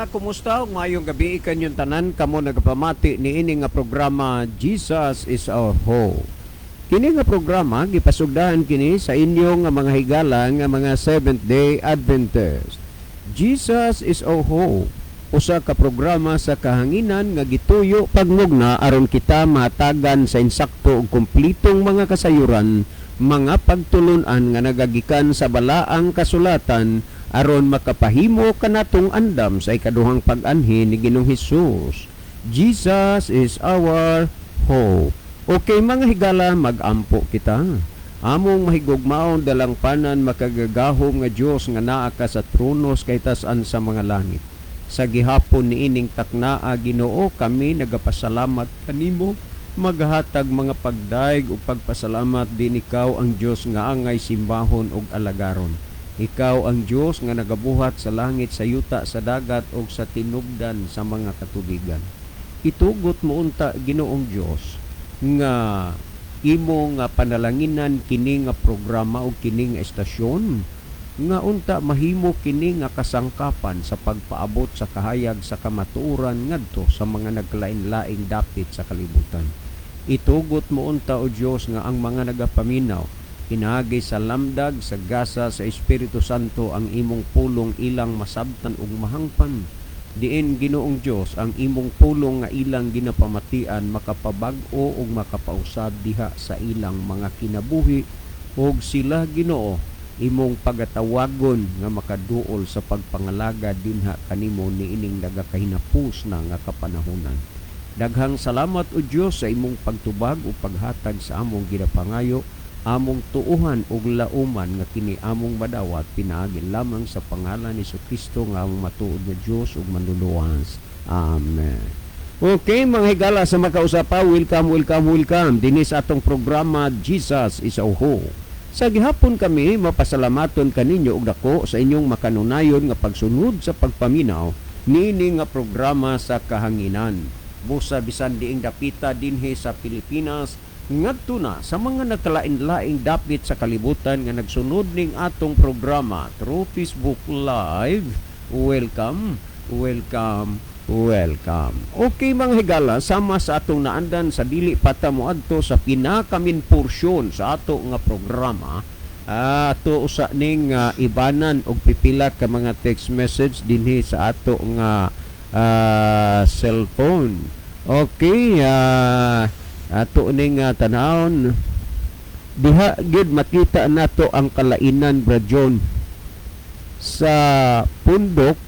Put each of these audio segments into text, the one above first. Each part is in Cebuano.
Kumusta ug maayong gabi kanyong tanan kamo nagapamati niini nga programa, Jesus is Our Hope. Kini nga programa gipasugdahan kini sa inyong nga mga higala nga mga Seventh Day Adventist. Jesus is Our Hope, usa ka programa sa kahanginan nga gituyo pagmugna aron kita mahatagan sa insakto ug kumplitong mga kasayuran, mga pagtulun-an nga nagagikan sa balaang kasulatan aron makapahimo kanatong andam sa ikaduhang pag-anhi ni Ginoong Hesus. Jesus is our hope. Okay, mga higala, magampo kita. Among mahigugmaon, dalangpanan, makagagahom nga Dios nga naa ka sa trono sa kahitasan sa mga langit. Sa gihapon niining taknaa, Ginoo, kami nagapasalamat kanimo, maghatag mga pagdayeg ug pagpasalamat din ikaw ang Dios nga angay simbahon ug alagaron. Ikaw ang Dios nga nagabuhat sa langit, sa yuta, sa dagat ug sa tinubdan sa mga katubigan. Itugot mo unta, Ginoong Dios, nga imo nga panalanginan kini nga programa ug kini nga estasyon nga unta mahimo kini nga kasangkapan sa pagpaabot sa kahayag sa kamatuoran ngadto sa mga nagkalain-laing dapit sa kalibutan. Itugot mo unta, O Dios, nga ang mga nagapaminaw pinaagi sa lamdag sa gasa sa Espiritu Santo, ang imong pulong ilang masabtan ug mahangpan. Diin, Ginoong Dios, ang imong pulong nga ilang ginapamatian makapabag-o ug makapausab diha sa ilang mga kinabuhi ug sila, Ginoo, imong pagatawagon nga makaduol sa pagpangalaga dinha kanimo niining nagakahinapos na nga kapanahonan. Daghang salamat, O Dios, sa imong pagtubag ug paghatag sa among ginapangayo, among tuuhan ug lauman nga kini among madawat pinaagi lamang sa pangalan ni Kristo nga among matuod nga Dios ug Manluluwas. Amen. Okay, mga higala sa makausapa, welcome, welcome, welcome dinhi sa atong programa, Jesus is our Hope. Sa gihapon kami mapasalamaton kaninyo og dako sa inyong makanunayon nga pagsunod sa pagpaminaw niini nga programa sa kahanginan. Busa bisan diing dapita dinhi sa Pilipinas ngadto na sa mga nagkalain-laing dapit sa kalibutan nga nagsunod ning atong programa through Facebook Live. Welcome, welcome, welcome. Okay, mga higala, sama sa atong naandan sa dili pa ta moadto sa pinaka-main porsyon sa ato nga programa, ato usa ning ibanan og pipila ka mga text message dinhi sa ato nga cellphone. Okay, ato ning tanawon. Diha gid makita nato ang kalainan, Brad John, sa pundok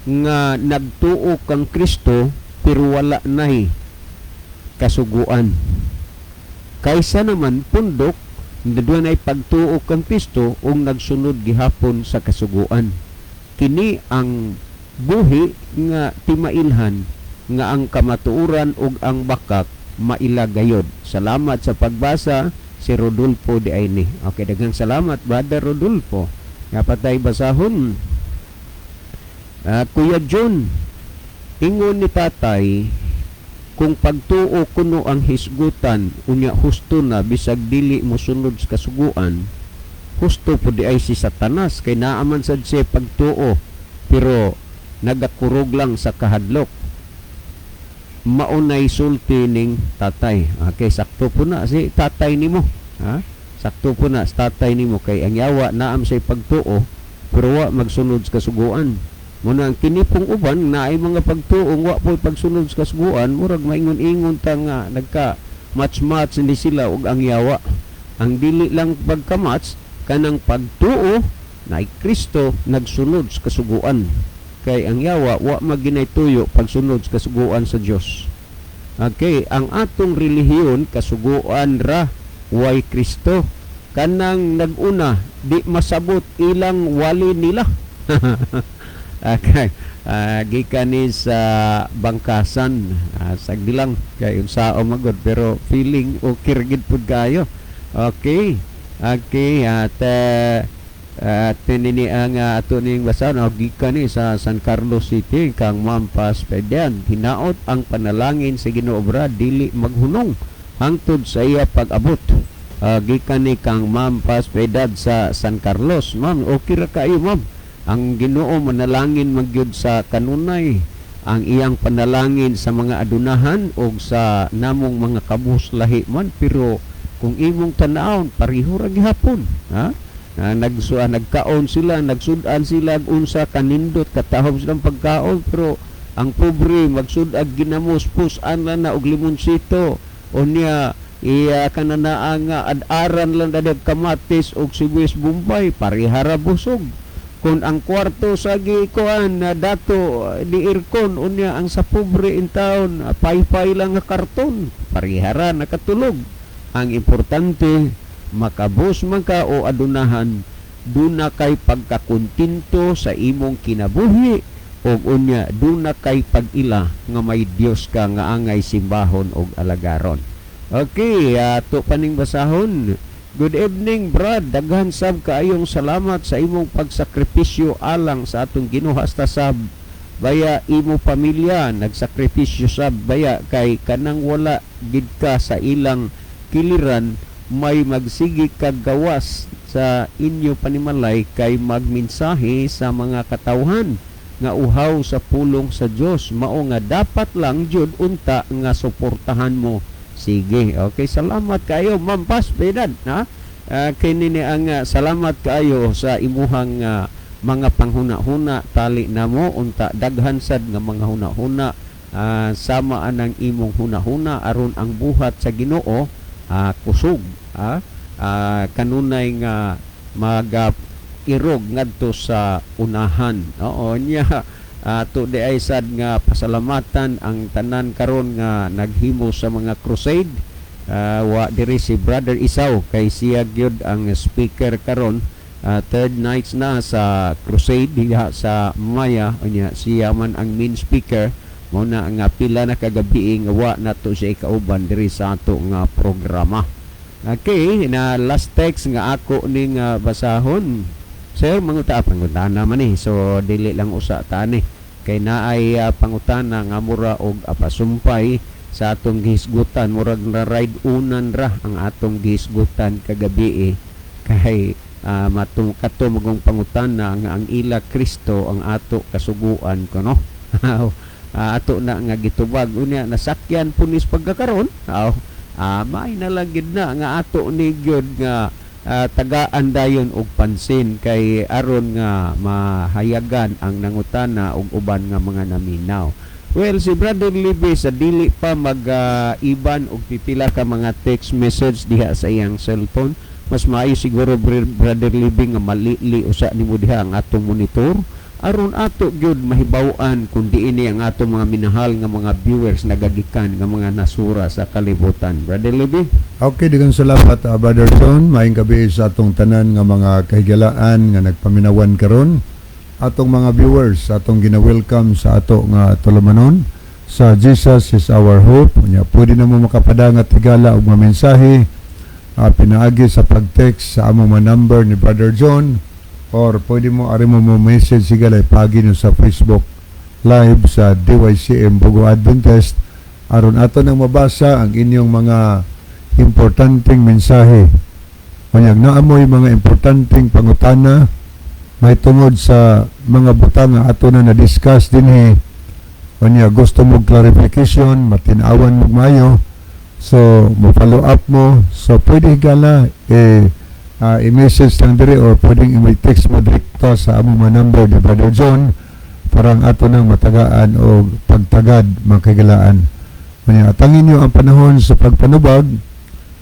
nga nagtuo kang Kristo pero wala nay kasuguan. Kaysa naman pundok nga dunay pagtuo kang Kristo ug nagsunod gihapon sa kasuguan. Kini ang buhi nga timailhan nga ang kamatuoran ug ang bakak maila gayod. Salamat sa pagbasa, si Rodolfo de Aini. Okay, daghang salamat, Brother Rodolfo. Nga patay basahon. Kuya John, ingon ni tatay, kung pagtuo kuno ang hisgutan, unya husto na bisag dili mosunod sa kasuguan, husto po di ay si Satanas kay naaman sad siya pagtuo pero nagakurog lang sa kahadlok. Maunay sulti ning tatay. Okay, sakto po na si tatay nimo. Ha? Sakto po na sa tatay nimo kay ang yawa naam say pagtuo pero wa magsunod sa kasuguan. Muna ang kini pong uban naay mga pagtuo wa po pagsunod sa kasuguan, murag maingon-ingon ta nga nagka match-match ni sila ug ang yawa. Ang dili lang pagka-match kanang pagtuo na Kristo nagsunod sa kasuguan. Kay ang yawa wa maginay tuyo pagsunod sa kasuguan sa Dios. Okay, ang atong relihiyon kasuguan ra, way Kristo. Kanang naguna di masabot ilang wali nila. Okay. Gikan ni sa Bangkasan. Sagdi lang kay unsa magod pero feeling okay ra gid pud kayo. Okay. Okay, at nini ang ato ning basahon, gikan ni sa San Carlos City kang Ma'am Paz Pedian. Hinaot ang panalangin sa Ginoo, bra, dili maghunong hangtod sa iya pag-abot. Gikan ni kang Ma'am Paz Pedad sa San Carlos. Ma'am, okay ra kayo, ma'am. Ang Ginoo manalangin man gyud sa kanunay, ang iyang panalangin sa mga adunahan og sa namong mga kabus lahi man, pero kung imong tan-awon, pareho ra gihapon, ha. Nagkaon sila, nagsud-an sila og unsa kanindot, katahom silang pagkaon, pero ang pobre magsud-ag ginamos, pus-an lang na og limonsito, unya iya kananaa nga ad-aran lang na kamatis og sibuyas bombay, parehara busog. Kung ang kwarto sa gikuan na dato di aircon, unya ang sa pobre in town paypay lang nga karton, parehara nakatulog. Ang importante, makabos man ka o adunahan, duna kay pagkakontento sa imong kinabuhi ug unya duna kay pag-ila nga may Dios ka nga angay simbahon og alagaron. Okay, ato paning basahon. Good evening, Brad. Daghan sab kaayong salamat sa imong pagsakripisyo alang sa atong Ginoo, hasta sab baya imo pamilya nagsakripisyo sab baya, kay kanang wala gid ka sa ilang kiliran, may magsigi kag gawas sa inyo panimalay kay magmensahe sa mga katawhan nga uhaw sa pulong sa Dios. Mao nga dapat lang jud unta nga suportahan mo. Sige, okay, salamat kayo, Ma'am Paz Pedad, ha. Kini ni ang salamat kaayo sa imuhang mga panghuna-huna tali namo. Unta daghan sad nga mga huna-huna sama anang imong huna-huna aron ang buhat sa Ginoo kusog, kanunay nga maga irog ngadto sa unahan. Oo nya, ato di ay sad nga pasalamatan ang tanan karon nga naghimo sa mga crusade. Wa diri si Brother Isaw kay siya gyud ang speaker karon. Third nights na sa crusade diha sa Maya, unya siya man ang main speaker. Mao na nga pila na kagabi nga wa nato siya ikauban diri sa ato nga programa. Okay, na last text nga ako ning basahon. Sir, manguta, pangutana man eh. So dili lang usa ta ni. Kay naay pangutana nga mura og apasumpay sa atong gihisgutan, murag na ride unan ra ang atong gihisgutan kagabi eh. Kay matong kato magong pangutana nga ang ila Kristo ang ato kasuguan kuno. Ato na nga gitubag, unya nasakyan punis pagkakaron. May na lang gid na nga ato ni gyud nga tagaan dayon og pansin kay aron nga mahayagan ang nangutana og uban nga mga naminaw. Well, si Brother Libby, sa dili pa mag iban og pipila ka mga text message diha sa iyang cellphone, mas maayo siguro, Brother Libby, nga malili usa nimo diha ang atong monitor aron ato gyud mahibaw-an kung diin ni ang atong mga minahal nga mga viewers nagagikan nga mga nasura sa kalibutan. Brother Libby? Okay, daghang salamat, Brother John. Maayong gabi sa atong tanan nga mga kahigalaan nga nagpaminawan karon. Atong mga viewers, atong gina-welcome sa ato nga tulumanon sa Jesus is Our Hope. Unya, pwede na mo makapadangat, higala, og mga mensahe pinaagi sa pag-text sa among mga number ni Brother John or pwede mo ari mo mo message, higala, ipagi nyo sa Facebook Live sa DYCM Bogo Adventist aron ato nang mabasa ang inyong mga importanteng mensahe. Unyag naamoy mga importanteng pangutana may tungod sa mga butang nga ato na na-discuss dinhi. Unya gusto mo clarification, matinawan mo mayo, so mo follow up mo. So pwede, higala, eh, i-message lang diri or pwedeng i-text mo direkto sa among mga number ni Brother John para ang ato nang matagaan o pagtagad, mga kahigalaan. Unya atangin niyo ang panahon sa pagpanubag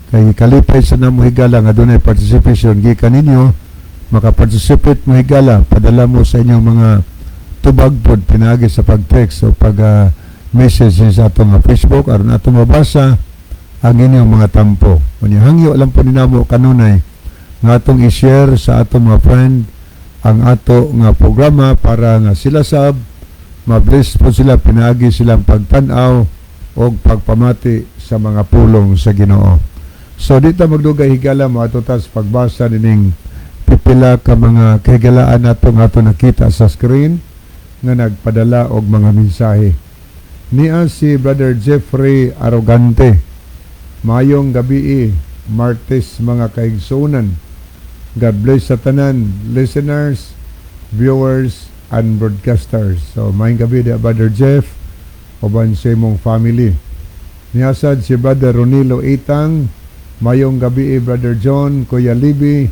kay kalipay sa namo, higala, nga dunay participation gikan ninyo. Makaparticipate mo, higala, padala mo sa inyong mga tubag pod pinaagi sa pag-text o pag message niyo sa atong Facebook aron atong mabasa ang inyong mga tampo. Unya hangyo lang po ninamo kanunay nga atong i-share sa atong mga friend ang ato nga programa para nga sila sab ma-bless po sila pinaagi silang pagtan-aw o pagpamati sa mga pulong sa Ginoo. So dito magdugay, higala, mo ato ta sa pagbasa nining pipila ka mga kahigalaan nato nga ato nakita sa screen nga nagpadala og mga mensahe. Niya si Brother Jeffrey Arrogante. Mayong gabi, Martes, mga kaigsunan. God bless sa tanan listeners. viewers and broadcasters. So maayong gabi diha, Brother Jeff, uban sa imong family. Niya sad si Brother Ronilo Itang, mayong gabi, Brother John, Kuya Libby,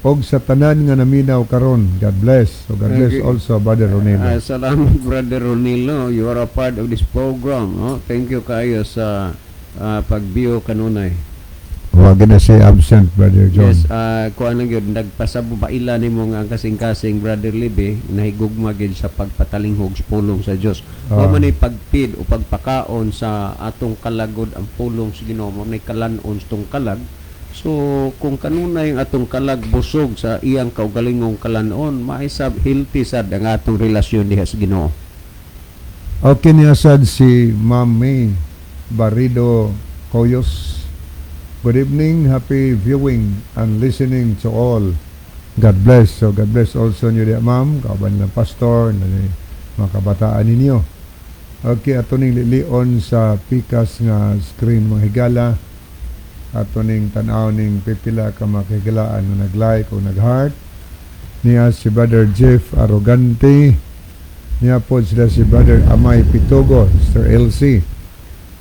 og sa tanan nga naminaw karon. God bless. So God bless also, Brother Ronilo. Ah, salamat, Brother Ronilo. You are a part of this program. No? Thank you kayo sa pag-view kanunay. Wag na siya absent, Brother John. Yes, kuan lang yun, nagpasabo ba ila nimo nga ang kasing-kasing, Brother Libby, nahigugma gyud sa pagpatalinghog sa pulong sa Dios. Mao man ni pagpid o pagpakaon sa atong kalagod ang pulong sa Ginoo, mao ni kalan-on sa atong kalag. So kung kanunay ang atong kalag busog sa iyang kaugalingong kalan-on, maisab healthy sad ang atong relasyon diha sa Ginoo. Okay, niya sad si Ma'am May Barrido Coyos. Good evening, happy viewing and listening to all. God bless. So God bless also niyo diya, ma'am, kauban ng pastor, na ni mga kabataan ninyo. Okay, ato ning lilion sa pikas nga screen, mga higala. Ato ning tan-aw ning pipila ka mga kahigalaan nga nag-like o nag-heart. Niya si Brother Jeff Arrogante. Niya po sila si Brother Amay Pitogo, Sir LC.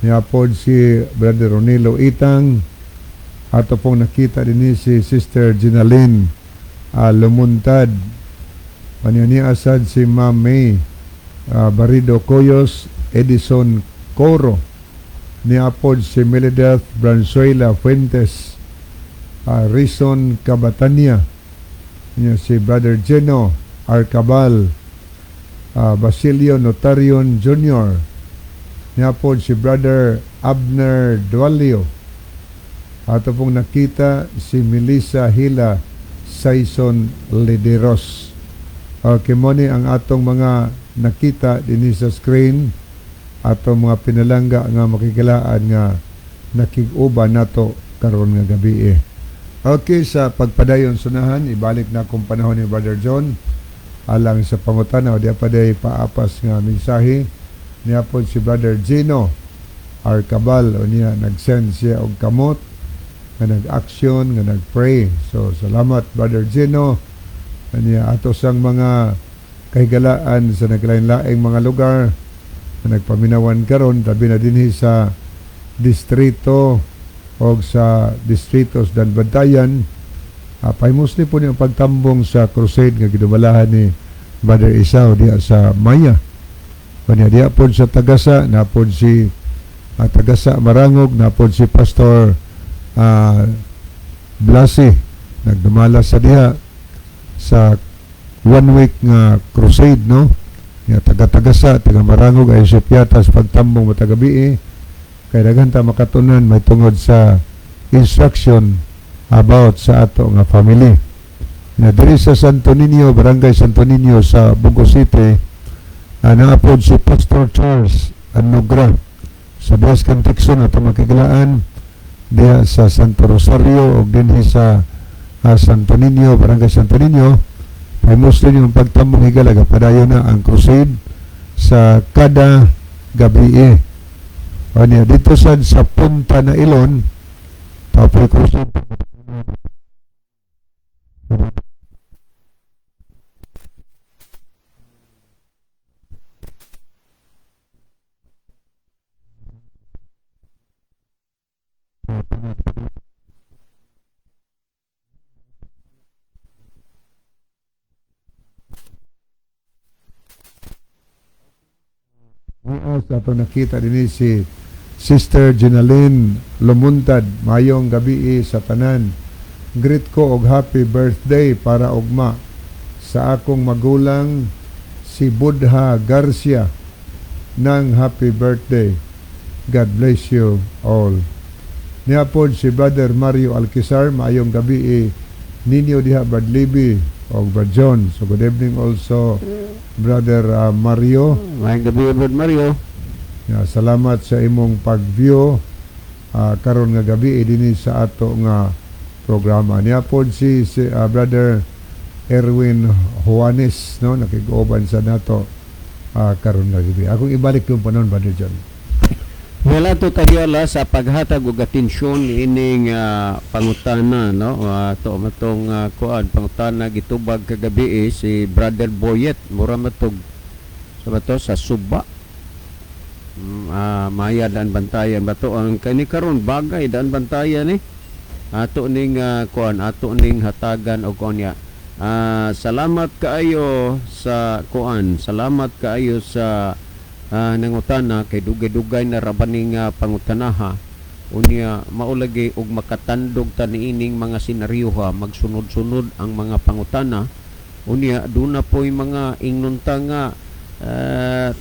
Niya po si Brother Ronilo Itang. Ato pong nakita din ni si Sister Ginaline Lumuntad. Kanya niya asad si Ma'am May Barrido Coyos, Edison Coro. Niya po si Melideth Branzuela Fuentes, Rison Cabatania. Niya si Brother Geno Arcabal, Basilio Notarion Jr. Niya po si Brother Abner Dualio. Ato pong nakita si Melissa Hila Saison Lederos. Okay, mo ni ang atong mga nakita dinhi sa screen, atong mga pinalangga nga makikilaan nga nakig-uban nato karon nga gabi eh. Okay, sa pagpadayon sunahan, ibalik na akong panahon ni Brother John alang sa pangutana o diya pa day paapas nga mensahe. Niya po si Brother Gino Arcabal o niya nag-send siya og kamot nga nag-action nga nag-pray. So salamat, Brother Gino. Niya ato sang mga kahigalaan sa naglain-laing mga lugar na nagpaminawan karon, tabi na dinhi sa distrito o sa distrito sa Daanbantayan. Pahimosli po niyang pagtambong sa crusade nga gidumalahan ni Brother Isao diya sa Maya. Kanya diya po sa Tagasa, napod si Tagasa Marangog, napod si Pastor Blasi, nagdumala sa diha sa one week nga crusade, no? Nga taga-Tagasa, taga Marangog ay si Piatas pagtambong matagabi kay daghan ta makatunan may tungod sa instruction about sa ato nga family. Na diri sa Santo Niño, Barangay Santo Niño sa Bogo City, naapod si Pastor Charles Anugra sa Dias Canticson, ato makigilaan diha sa Santo Rosario o dinhi sa Santo Niño, Barangay Santo Niño. Ay Muslim yung pagtambong, higala, padayon na ang crusade sa kada gabi eh. O niya, dito sa Punta na Ilon, tapos crusade. Bukas ato nakita din si Sister Ginaline Lumuntad. Mayong gabi sa tanan. Greet ko og happy birthday para ugma sa akong magulang si Budha Garcia ng happy birthday. God bless you all. Niya po si Brother Mario Alquizar, maayong gabi ninyo diha, Brad Libby o Brad John. So good evening also, Brother Mario. Maayong gabi, Brad Mario. Ya, salamat sa imong pag-view karon nga gabi dinhi sa ato nga programa. Niya po si Brother Erwin Juanes, no, nakig-uban sa nato karon nga gabi. Akong ibalik yung panahon, Brother John. Wala to kahigala sa paghatag og atensyon ining pangutana, no? To matong kuan, pangutana gitubag kagabi eh, si Brother Boyet, mura matog sa bato sa Suba. Maya Daan Bantayan ba to ang kani karon, Bagay Daan Bantayan eh. Ato ning kuan, ato ning hatagan og kuan niya. Salamat kaayo sa kuan, salamat kaayo sa nangutana kay dugay-dugay na ra ba ning pangutanaha. Unya maulagi og makatandog ta niining mga senaryoha, magsunod-sunod ang mga pangutana. Unya duna po'y mga ingnon ta nga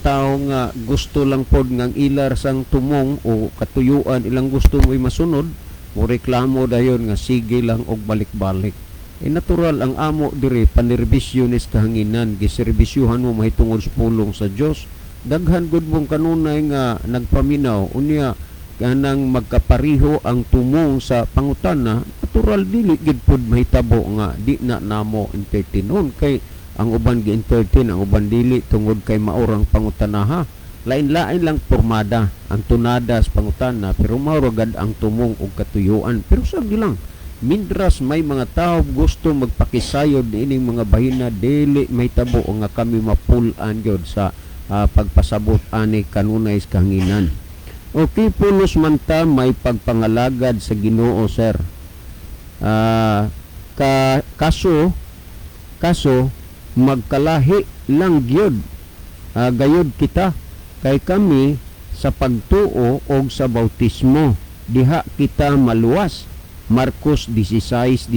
tao nga gusto lang pod ngang ilar sang tumong o katuyuan ilang gusto mo'y masunod, mo reklamo dayon nga sige lang og balik-balik. E natural ang amo diri panerbisyo nis kahanginan, giserbisyuhan mo mahitungod sa pulong sa Dios. Daghan gud mong kanunay nga nagpaminaw. Unya kanang magkapariho ang tumong sa pangutana, natural dili gid pud mahitabo nga di na namo entertainon kay ang uban gi-entertain, ang uban dili, tungod kay maurang pangutanaha. Lain-lain lang pormada ang tunada sa pangutana, pero mao ra gad ang tumong og katuyuan. Pero sa lang mindras may mga tao gusto magpakisayod niining mga bahina, dili mahitabo nga kami mapul-an gyud sa pagpasabot ani kanunay sa kahanginan. Okay, pulos man ta may pagpangalagad sa Ginoo, sir. Ka kaso kaso magkalahi lang gyud gayud kita kay kami sa pagtuo og sa bautismo, diha kita maluwas. Marcos 16:16.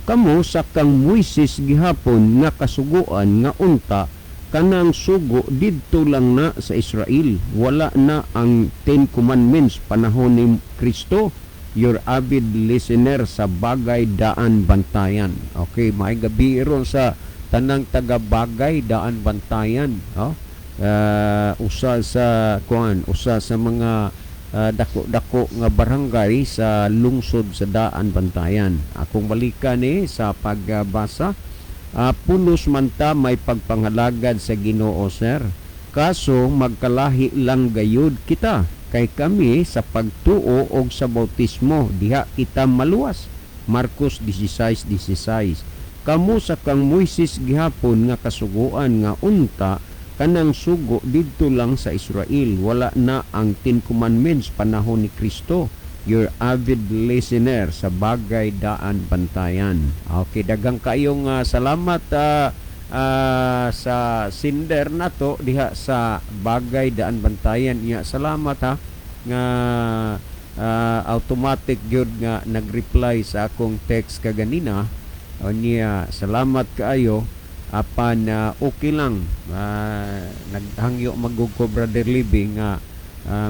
Kamo sa kang Moises gihapon nga kasuguan nga unta kanang sugo didto lang na sa Israel, wala na ang Ten Commandments panahon ni Kristo. Your avid listener sa Bagay Daan Bantayan. Okay, may gabi ron sa tanang taga Bagay Daan Bantayan, oh. Usa sa kuan, usa sa mga dako-dako nga barangay sa lungsod sa Daan Bantayan. Akong balikan ni sa pagbasa. Pulos man ta may pagpangalagad sa Ginoo, sir. Kaso magkalahi lang gayud kita kay kami sa pagtuo og sa bautismo, diha kita maluwas. Marcos 16:16. Kamo sa kang Moises gihapon nga kasuguan nga unta kanang sugo didto lang sa Israel, wala na ang Ten Commandments panahon ni Kristo. Your avid listener sa Bagay Daan Bantayan. Okay, daghang kayong salamat sa sender nato diha sa Bagay Daan Bantayan. Ya, salamat ha nga automatic gyud nga nag-reply sa akong text kaganina. Niya salamat kaayo, apan okay lang, naghangyo magug ko, Brother Libby, nga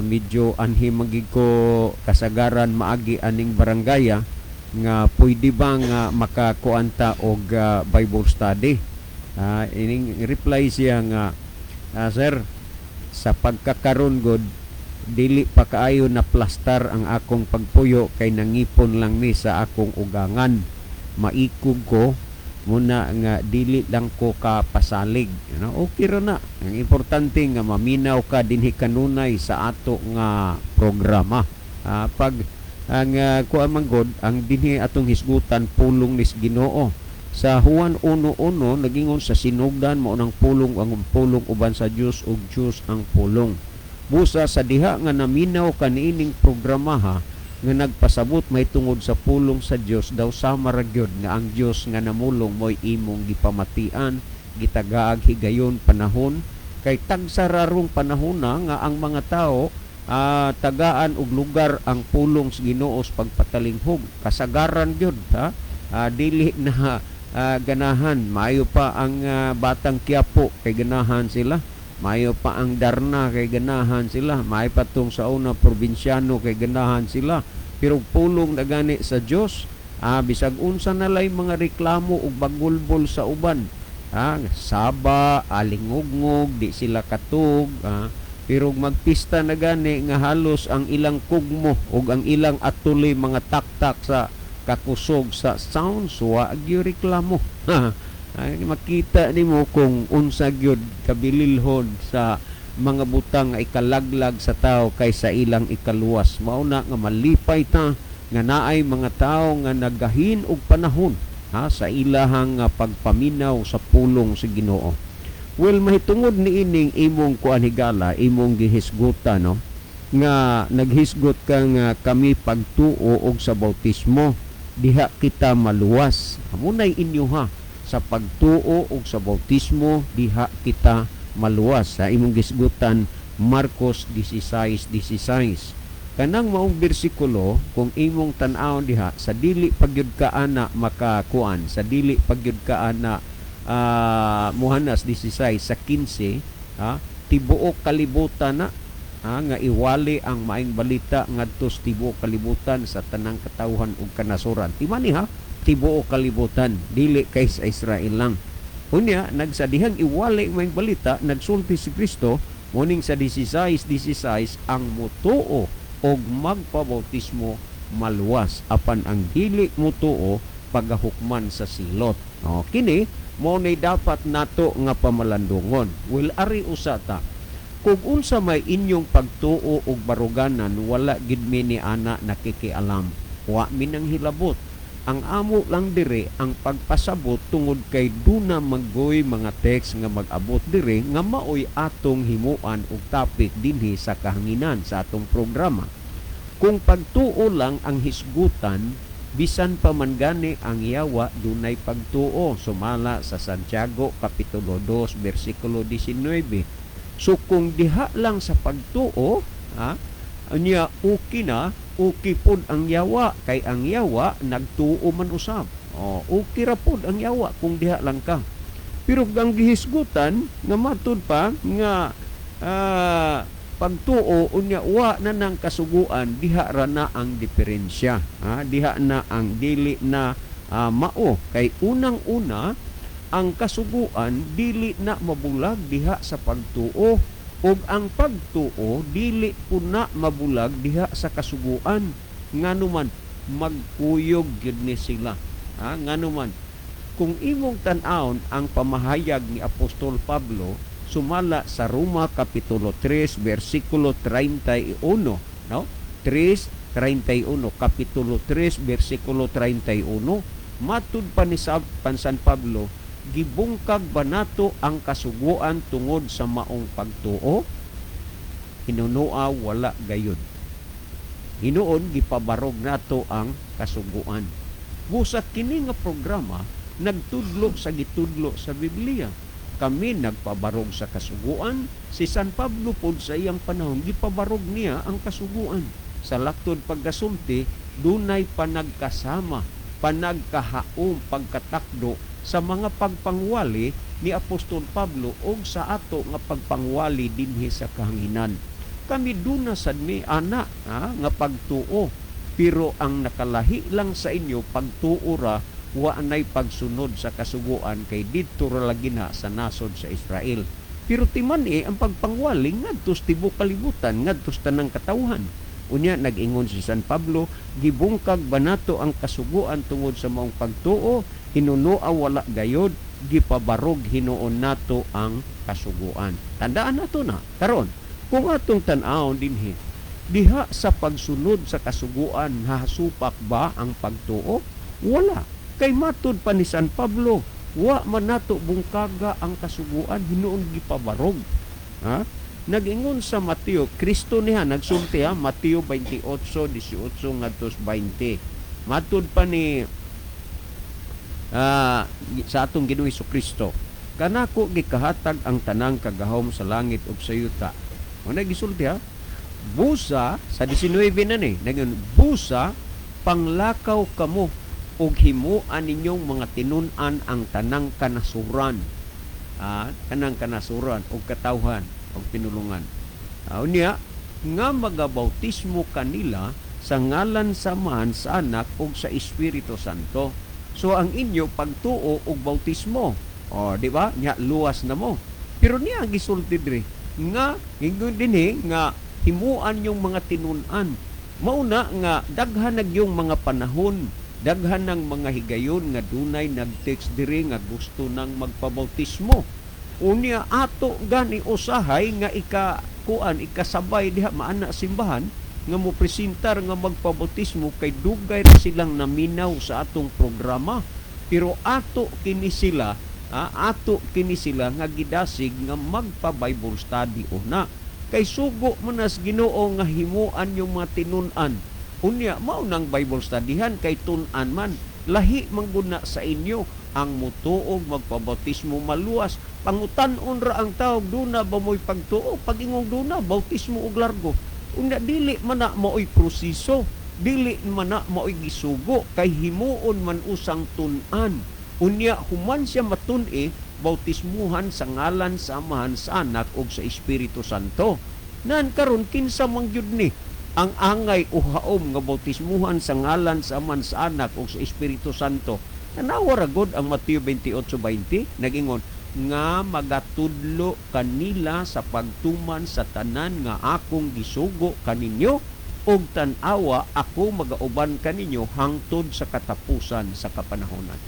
medyo anhi magig ko kasagaran maagi aning barangaya nga pwede ba nga makakuanta og Bible study. Ining reply siya nga, "Sir, sa pagkakaron god dili pa kaayo na plastar ang akong pagpuyo kay nangipon lang mi sa akong ugangan. Maikog ko muna nga dili lang ko ka pasalig." Okay ra na, ang importante nga maminaw ka dinhi kanunay sa ato nga programa. Pag ang kuan man god ang dinhi atong hisgutan, pulong nis Ginoo. Sa Juan 1:1 nagingon, "Sa sinugdan mao nang pulong, ang pulong uban sa Dios ug Dios ang pulong." Busa sa diha nga naminaw kaniining programa ha, nga nagpasabot may tungod sa pulong sa Dios, daw sama ra gyud nga ang Dios nga namulong mo'y imong gipamatian, gitagaag higayon panahon, kay tagsararong panahon na nga ang mga tao tagaan og lugar ang pulong sa Ginoo sa pagpatalinghog. Kasagaran gyud ha, dili na ganahan. Maayo pa ang Batang Quiapo kay ganahan sila, maayo pa ang Darna kay ganahan sila, maayo pa tong sa una probinsyano kay ganahan sila. Pero pulong na gani sa Dios, bisag unsa na lay mga reklamo ug bagulbol sa uban, saba alingugngog, di sila katug, pero magpista na gani nga halos ang ilang kugmo ug ang ilang atuli mga taktak sa kakusog sa sounds, wa gyud reklamo. Ay, makita nimo kung unsa gyud kabililhon sa mga butang nga ikalaglag sa tao kaysa ilang ikaluwas. Mao na nga malipay ta nga naay mga tawo nga nagahin og panahon, ha, sa ilahang nga pagpaminaw sa pulong sa Ginoo. Well, mahitungod niining imong kuan, higala, imong gihisgutan, no, nga naghisgot ka nga kami pagtuo og sa bautismo diha kita maluwas. Amunay inyo, ha, sa pagtuo og sa bautismo diha kita maluwas sa imong gisgutan, Marcos 16:16. Kanang maong bersikulo, kung imong tan-awon diha sa dili pagyud ka ana makakuan, sa dili pagyud ka ana muhanas 16 sa 15, ha, tibuok kalibutan na, ha, nga iwali ang maayong balita ngadto sa tibuok kalibutan, sa tanang katawhan ug kanasuran. Timani, ha, tibuok kalibutan, dili kay sa Israel lang. Unya nagsadihang iwali ang maayong balita, nagsulti si Kristo muning sa 16:16, ang mutuo og magpabautismo maluwas, apan ang dili mutuo pagahukman sa silot. O kini mao ni dapat nato nga pamalandungon. Well, ari usa ta, kung unsa may inyong pagtuo og baruganan, wala gid mi ni ana nakikialam, wa mi nang hilabot. Ang amo lang dire ang pagpasabot tungod kay duna maggoy mga text nga mag-abot dire nga maoy atong himuan og topic dinhi sa kahanginan sa atong programa. Kung pagtuo lang ang hisgutan, bisan pa man gani ang yawa dunay pagtuo, sumala sa Santiago kapitulo 2 bersikulo 19. So kung diha lang sa pagtuo, ha, anya okay na, okay pod ang yawa kay ang yawa nagtuo man usab. Oh, okay ra pod ang yawa kung diha lang ka. Pero ang gihisgutan nga matud pa nga pagtuo, unya wa na nang kasuguan, diha ra na ang diferensya. Ha? Diha na ang dili na mao kay unang-una ang kasuguan dili na mabulag diha sa pagtuo ug ang pagtuo dili pud na mabulag diha sa kasuguan. Ngano man magkuyog gyud ni sila, ha? Ngano man kung imong tan-awon ang pamahayag ni Apostol Pablo sumala sa Roma kapitulo 3 bersikulo 31, no, 3:31, kapitulo 3 bersikulo 31, matud pa ni San Pablo, "Gibungkag ba nato ang kasuguan tungod sa maong pagtuo? Hinunua wala gayud. Hinuon gipabarog nato ang kasuguan." Busa kini nga programa nagtudlo sa gitudlo sa Biblia. Kami nagpabarog sa kasuguan, si San Pablo pod sa iyang panahon gipabarog niya ang kasuguan. Sa laktod pagkasulti, dunay panagkasama, panagkahaom, pagkatakdo sa mga pagpangwali ni Apostol Pablo og sa ato nga pagpangwali dinhi sa kahanginan. Kami duna sad mi ana, ha, nga pagtuo, pero ang nakalahi lang sa inyo pagtuo ra, wa nay pagsunod sa kasuguan kay didto ra lagi na sa nasod sa Israel. Pero timan-i ang pagpangwali ngadto sa tibuok kalibutan, ngadto sa tanang katawhan. Unya nag-ingon si San Pablo, "Gibungkag ba nato ang kasuguan tungod sa maong pagtuo? Hinunua wala gayod, gipabarog hinuon nato ang kasuguan." Tandaan nato na. Karon, kung atong tan-awon dinhi, diha sa pagsunod sa kasuguan, hasupak ba ang pagtuo? Wala. Kay matud pa ni San Pablo, wa man nato bungkaga ang kasuguan, hinuon gipabarog. Ha? Nag-ingon sa Mateo, Kristo niya nagsulti, ha, Mateo 28:18 ngadto 20. Matud pa ni sa atong Ginoong Kristo, "Kanako gikahatag ang tanang kagahom sa langit ug sa yuta." Mo na gisulti, ha. Busa sa 19 na ni, nag-ingon, "Busa panglakaw kamo ug himuan ninyong mga tinun-an ang tanang kanasuran." Kanang kanasuran ug katawhan ug pinulungan. Unya nga magabautismo kanila sa ngalan sa Amahan, sa Anak ug sa Espiritu Santo. So ang inyo pagtuo og bautismo. O, di ba? Nya luwas na mo. Pero niya ang gisulti diri nga ingon dinhi nga himuan yung mga tinun-an. Mauna nga daghan nag yung mga panahon, daghan ng mga higayon nga dunay nag-text diri nga gusto nang magpabautismo. Unya ato gani usahay nga ika kuan, ikasabay diha maana simbahan nga mo presentar nga magpabautismo kay dugay ra silang naminaw sa atong programa, pero ato kini sila, ato kini sila nga gidasig nga magpa Bible study una kay sugo man nas Ginoo nga himuan yung mga tinun-an. Unya mao nang Bible studyhan kay tun-an man. Lahi man gud na sa inyo ang mutuog magpabautismo maluwas. Pangutan-on ra ang tao, duna ba mo'y pagtuo? Pag ingong duna, bautismo og largo. Unya dili man na mao'y proseso, dili man na mao'y gisugo kay himuon man usang tun-an. Unya human siya matun-i, bautismuhan sa ngalan sa Amahan, sa Anak ug sa Espiritu Santo. Nan karon, kinsa man gyud ni ang angay o haom nga bautismuhan sa ngalan sa Amahan, sa Anak ug sa Espiritu Santo? Tanawa ra gud ang Mateo 28:20, nagingon nga magatudlo kanila sa pagtuman sa tanan nga akong gisugo kaninyo, ug tan-awa, ako magauban kaninyo hangtod sa katapusan sa kapanahonan.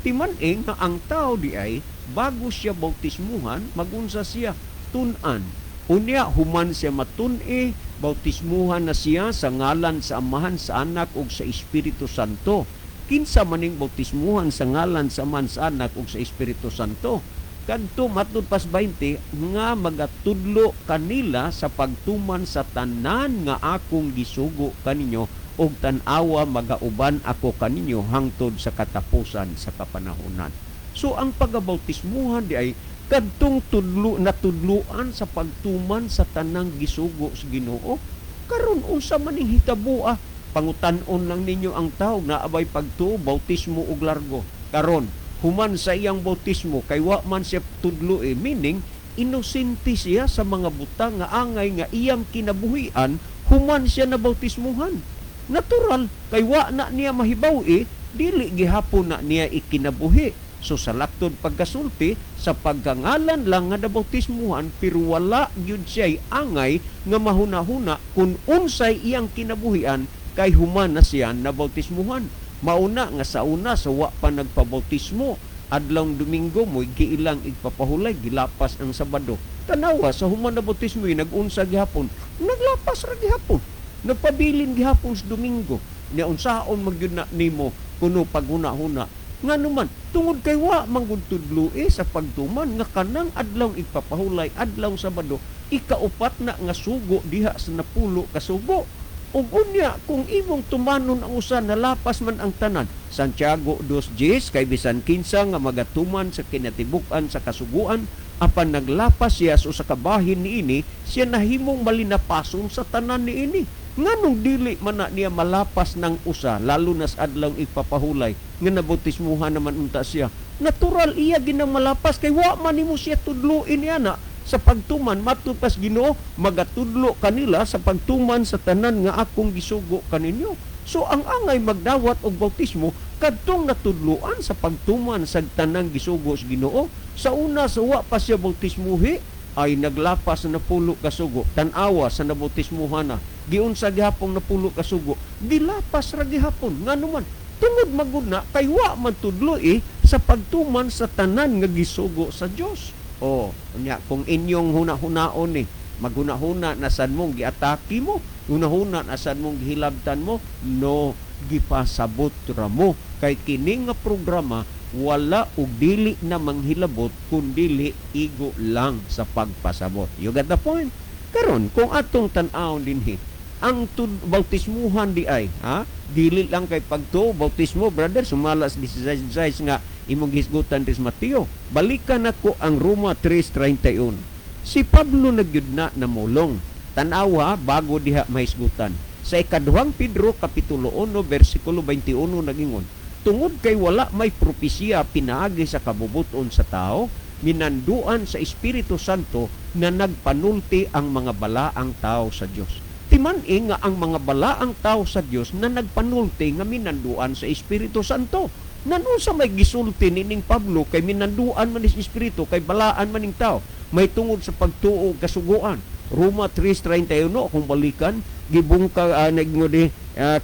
Timan-i nga ang tao di ay bago siya bautismuhan, magunsa siya? Tun-an. Unya human siya matun-i, bautismuhan na siya sa ngalan sa Amahan, sa Anak ug sa Espiritu Santo. Kinsa maning bautismuhan sa ngalan sa Amahan, sa Anak ug sa Espiritu Santo? Kadto matud pas 20 nga magatudlo kanila sa pagtuman sa tanan nga akong gisugo kaninyo, ug tan-awa, magauban ako kaninyo hangtod sa katapusan sa kapanahonan. So ang pagabautismuhan di ay kadtong tudlo, natudloan sa pagtuman sa tanang gisugo sa Ginoo. Karon, unsa man ning hitaboa? Pangutan-on lang ninyo ang tao, naa bay pagtuo? Bautismo og largo. Karon, human sa iyang bautismo, kay wa man siya tudlo, meaning inosente siya sa mga butang nga angay nga iyang kinabuhian human siya na bautismuhan. Natural kay wa na niya mahibaw, dili gihapon na niya ikinabuhi. So sa laktod pagkasulti, sa pagkangalan lang nga nabautismuhan, pero wala gyud siya'y angay nga mahuna-huna kung unsay iyang kinabuhian kay human na siya nabautismuhan. Mauna nga sa una, sa wa pa nagpabautismo, adlawng Domingo mo giilang igpapahulay, gilapas ang Sabado. Tanawa sa human na bautismo, nag-unsa gihapon? Naglapas ra gihapon, nagpabilin gihapon sa Domingo. Nya unsaon man gyud na nimo kuno paghuna-huna? Ngano man? Tungod kay wa man gud tudloi sa pagtuman nga kanang adlaw igpapahulay, adlaw Sabado, ikaupat na nga sugo diha sa 10 ka sugo. Ug unya kung imong tumanon ang usa, nalapas man ang tanan. Santiago 2:10, kay bisan kinsa nga magatuman sa kinatibuk-an sa kasuguan apan naglapas siya sa usa ka bahin niini, siya nahimong malinapason sa tanan niini. Nganong dili man na niya malapas ng usa, lalo na sa adlaw ipapahulay nga nabautismuhan naman unta siya? Natural iya ginang malapas kay wa man nimo siya tudloin niya na sa pagtuman. Matud pas Ginoo, magatudlo kanila sa pagtuman sa tanan nga akong gisugo kaninyo. So ang angay magdawat og bautismo, kadtong natudloan sa pagtuman sa tanang gisugo sa Ginoo. Sa una, sa wa pa siya bautismuhi, ay naglapas sa 10 ka sugo. Tan-awa sa nabautismuhan na, giunsa gihapong 10 ka sugo? Gilapas ra gihapon. Ngano man? Tungod magud na kay wa man tudloi sa pagtuman sa tanan nga gisugo sa Dios. O unya kung inyong huna-hunaon ni, maghuna-huna na sad mong giatake mo, hunahuna na sad mong gihilabtan mo. No, gipasabot ra mo kay kini nga programa wala og dili na manghilabot kun dili igo lang sa pagpasabot. You got the point? Karon, kung atong tan-awon dinhi ang bautismuhan di ay, ha, dili lang kay pagtuo bautismo, brother, sumala sa 16 nga imong hisgutan des Mateo. Balikan nako ang Roma 3:31. Si Pablo nagyud na namulong. Tan-awa bago diha mahisgutan. Sa ikaduhang Pedro kapitulo 1 bersikulo 21, nagingon, tungod kay wala may propesiya pinaagi sa kabubuton sa tao, minanduan sa Espiritu Santo na nagpanulti ang mga balaang tao sa Dios. Timan-i nga ang mga balaang tao sa Dios na nagpanulti nga minanduan sa Espiritu Santo. Nanon sa may gisulti nining Pablo kay minanduan man is Espiritu kay balaan man ning tao may tungod sa pagtuo kasuguan? Roma 3:31, kung balikan, gibungkag, nagngudi,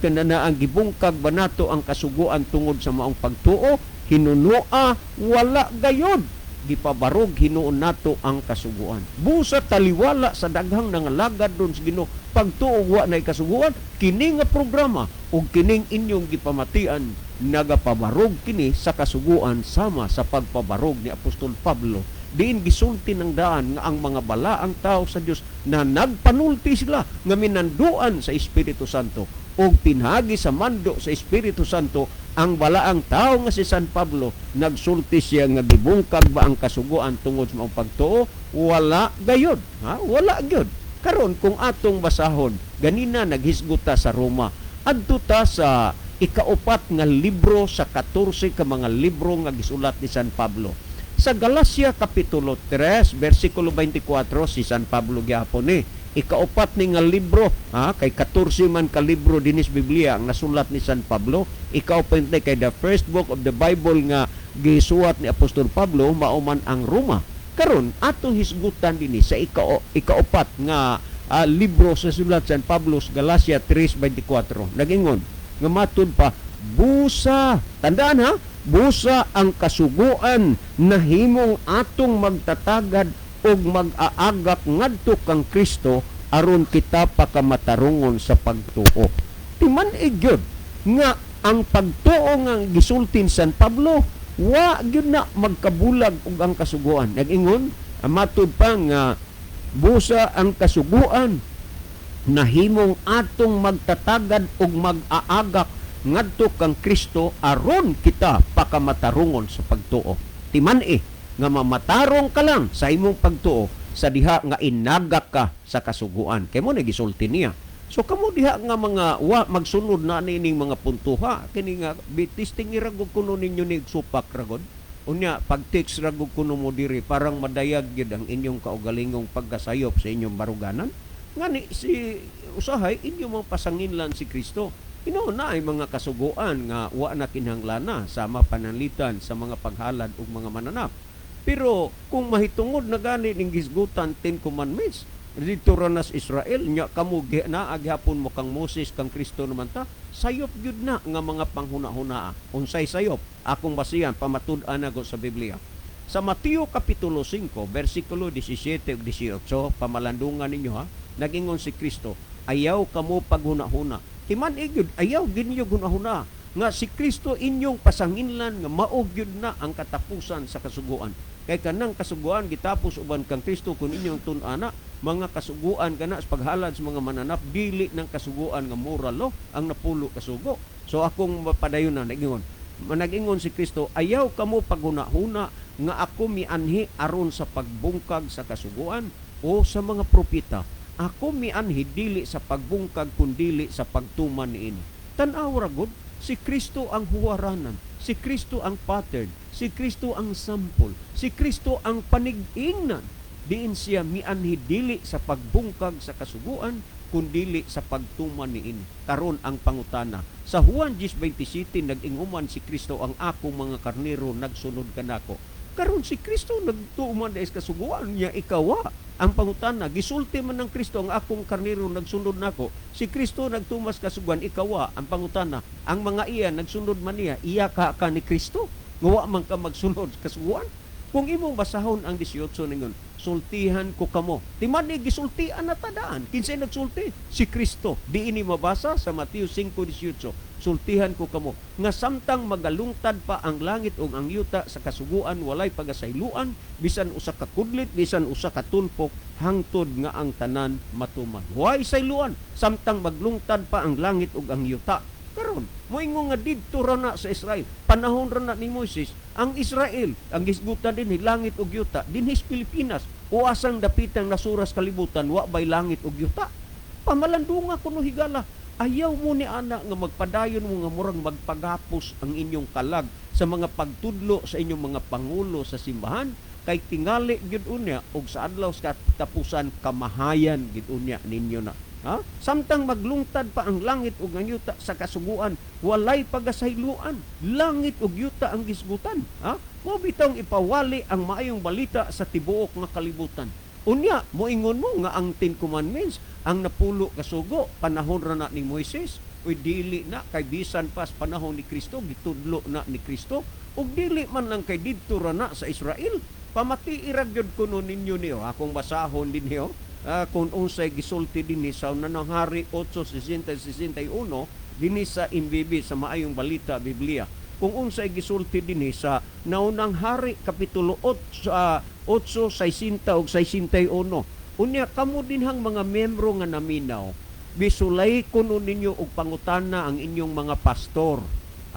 kanana ang gibungkag ba nato ang kasuguan tungod sa maong pagtuo? Hinunoa wala gayod. Gipabarog hinuon nato ang kasuguan. Busa taliwala sa daghang nangalagad doon sa Ginoo, pagtuo wa nay kasuguan, kini nga programa ug kining inyong gipamatian nagapabarog kini sa kasuguan sama sa pagpabarog ni Apostol Pablo. Diin gisulti ng daan nga ang mga balaang tao sa Dios na nagpanulti sila nga minanduan sa Espiritu Santo ug pinagi sa mando sa Espiritu Santo, ang balaang tao nga si San Pablo nagsulti siya nga gibungkag ba ang kasuguan tungod sa maong pagtuo? Wala gayod, ha? Wala gyud. Karon, kung atong basahon, ganina naghisgot ta sa Roma, adto ta sa ikaupat nga libro sa 14 ka mga libro nga gisulat ni San Pablo. Sa Galacia kapitulo 3 bersikulo 24, si San Pablo gyapon ni. Ikaupat ni nga libro, ha, kay 14 man ka libro dinis Biblia ang nasulat ni San Pablo. Ikaupat ni kay the first book of the Bible nga gisuwat ni Apostol Pablo mao man ang Roma. Karon atong hisgutan dinhi sa ikaupat nga libro sa sulat San Pablo sa Galacia 3:24. Nagingon nga matud pa, busa, tandaan ha, busa ang kasuguan nahimong atong magtatagad og mag-aagak ngadto kang Kristo aron kita pakamatarungon sa pagtuo. Timan-i gyud nga ang pagtuo nga gisultin San Pablo wa gyud na magkabulag og ang kasuguan. Nag-ingon matud pa nga busa ang kasuguan nahimong atong magtatagad og mag-aagak ngadto kang Kristo aron kita pakamatarungon sa pagtuo. Timan-i nga mamatarong ka lang sa imong pagtuo sa diha nga inagak ka sa kasuguan. Kay mo na gisulti niya. So kamo diha nga mga wa magsunod na nining mga puntuha, kini nga bitisting iragog kuno ninyo ni supak ragod. Unya pag text ragog kuno mo diri, parang madayag gyud ang inyong kaugalingong pagkasayop sa inyong baruganan. Ngani si usahay inyong mga pasanginlan si Kristo. Ino na ay mga kasuguan nga wa na kinhanglana sama pananlitan sa mga paghalad ug mga mananap. Pero kung mahitungod na gani ning gisgutan Ten Commandments didto ra nas Israel, nya kamo naa gihapon mo kang Moses, kang Kristo naman ta, sayop gyud na nga mga panghuna-hunaa. Unsay sayop? Akong basihan pamatud-an nako sa Biblia. Sa Mateo kapitulo 5 bersikulo 17 ug 18, pamalandungan ninyo ha. Nagingon si Kristo, ayaw kamo paghuna-huna. Timan-i gyud, ayaw gyud ninyo hunahuna nga si Kristo inyong pasanginlan nga mao gyud na ang katapusan sa kasuguan. Kay kanang kasuguan gitapos uban kang Kristo. Kung inyong tun-ana mga kasuguan kana sa paghalad sa mga mananap, dili ng kasuguan nga moral law ang napulo kasugo. So akong mapadayon na nagingon. Nag-ingon si Kristo, ayaw kamo paghuna-huna nga ako mianhi aron sa pagbungkag sa kasuguan o sa mga propeta. Ako mianhi dili sa pagbungkag kundili sa pagtuman niini. Tan-aw ra gud, si Kristo ang huwaranan, si Kristo ang pattern, si Kristo ang sample, si Kristo ang panig-ingnan. Diin siya mianhi dili sa pagbungkag sa kasuguan kundili sa pagtuman niini. Karon ang pangutana. Sa Juan 10:27 nag-inguman si Kristo, ang akong mga karnero nagsunod kanako. Karon si Kristo nagtuman dahil kasuguan niya, ikaw. Ang pangutana, gisulti man ng Kristo ang akong karnero nagsunod nako. Si Kristo nagtumas kasuguan, ikaw. Ang pangutana, ang mga iya nagsunod man niya, iya ka ka ni Kristo? Nga wa man ka magsunod kasuguan? Kung imong basahon ang 18 ningon, sultihan ko kamo. Timan ni gisultian na tadaan. Kinsay nagsulti? Si Kristo. Di ini mabasa sa Mateo 5:18. Sultihan ko kamo nga samtang magalungtad pa ang langit ug ang yuta sa kasuguan walay pagasayloan bisan usa ka kudlit, bisan usa ka tulpok, hangtod nga ang tanan matuman. Way sayloan samtang maglungtad pa ang langit ug ang yuta. Karon, moingon nga didto ra na sa Israel. Panahon ra na ni Moises, ang Israel, ang gisgutan dinhi langit ug yuta, dinhi sa Pilipinas, o asang dapitang nasuras kalibutan, wa bay langit ug yuta? Pamalandunga kuno higala. Ayaw mo ni ana nga magpadayon mo nga murang magpagapos ang inyong kalag sa mga pagtudlo sa inyong mga pangulo sa simbahan, kay tingali gyud unya og sa adlaw sa katapusan kamahayan gyud unya ninyo na. Ha? Samtang maglungtad pa ang langit ug ang yuta sa kasuguan, walay pagasayloan. Langit ug yuta ang gisgutan. Ha? Mao bitawng ipawali ang maayong balita sa tibuok nga kalibutan. Unya, moingon mo nga ang Ten Commandments, ang napulo kasugo, panahon ra na ni Moises, uy dili na kay bisan pa sa panahon ni Kristo, gitudlo na ni Kristo, ug dili man lang kay didto ra na sa Israel. Pamati ra gyud kuno ninyo niyo akong basahon dinhi, kung unsay gisulti dinhi sa Unang Hari 8:60-61 dinhi sa MBB, sa Maayong Balita Biblia. Kung unsay gisulti dinhi sa Naunang Hari kapitulo 8, 8:60 ug 61. Unya kamo dinhang mga membro nga naminaw, bisulay kuno ninyo og pangutana ang inyong mga pastor,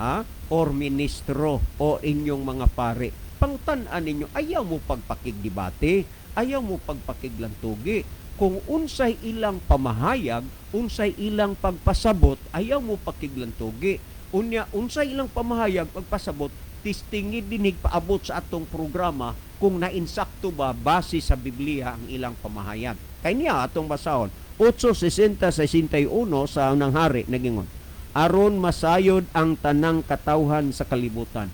ha, or ministro o inyong mga pare. Pangutan-an ninyo, ayaw mo pagpakigdebate, ayaw mo pagpakiglantugi. Kung unsay ilang pamahayag, unsay ilang pagpasabot, ayaw mo pakiglantugi. Unya unsay ilang pamahayag, pagpasabot, testingi dinig paabot sa atong programa kung nainsakto ba base sa Biblia ang ilang pamahayag. Kay niya atong basahon 8:60-61 sa Unang Hari, nagingon, "Aron masayod ang tanang katawhan sa kalibutan."